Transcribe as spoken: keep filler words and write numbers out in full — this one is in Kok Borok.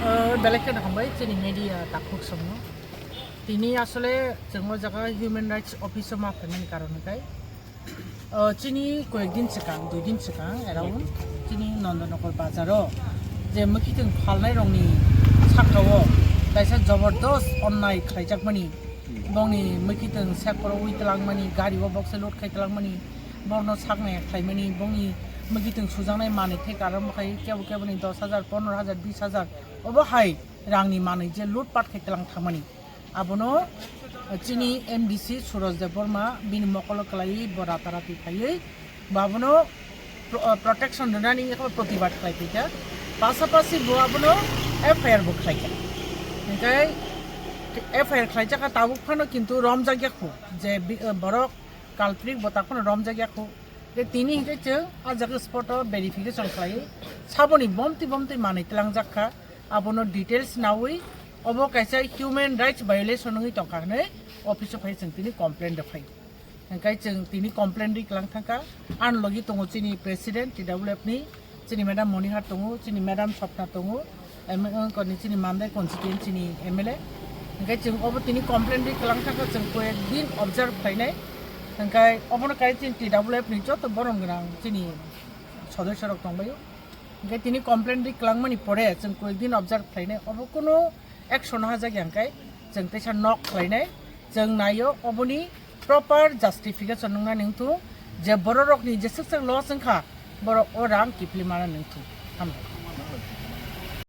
O, belai kheno hambai chini media takhuk somno. Tini asole chwng o jaga Human Rights Office o ma phaimani karon hwnkhe, o, chini koyek din swkang, dui din swkang, around chini Nandanagar bazar o je mwkhitwng phalnai rokni saka o kaisa jobordos onnai khlaijakmani, bongni mwkhitwng sekporo ui twlangmani, gari o boksa load khai twlangmani, borno saknai khlaimani, bongni mwkhitwng sujaknai manwi thai karon bo khai kebo keboni dos hajar, pondro hajar, bis hajar, obo hai rangni manwi je loot pat khai tlang thangmani. Abono chini M D C Suraj Debbarma bini mokolo kwlaiwi bo ratarati phaiwi bo abono pro-, protection rwnani yakho protibad khlai phaikha. Pasapasi bo abono F I R bo khlaikha. Hingkhe F I R khlaijak kha tabuk phano, kintu romjak yakho je bi-, borok culprit bo takhwno romjak yakho. Je tini hingkhe chwng ah jaga spot o verification khlaiwi saboni bomtwi bomtwi manwi tlangjak kha. Abono details nawi obo kaisa human rights violation wngwi tongkha hwnwi office o phai chwng tini complaint rw phai. Hingkhe chwng tini complaint rwi kwlang thangkha. Ani logi tongo chini president T W F ni, chini madam Monihar tongo, chini madam Swapna tongo, em, wngkoni chini Mandai constituency ni M L A. Hingkhe chwng obo tini complaint rwi kwlang thangkha, chwng koyek din observe khlainai. Hingkhe obono kai chini T W F ni joto borom gwnang chini sodosyo rok tongbaio. Hingkhe tini complaint rwi kwlangmani pore chwng koyek din observe khlainai, obo kunu action hajak ya hingkhe chwng teisa nok khlainai, chwng naio oboni proper justification wngnani wngthung, je bororokni jeswk swk loss wngkha borok o rang kiphilwi manani wngthung. Hambai.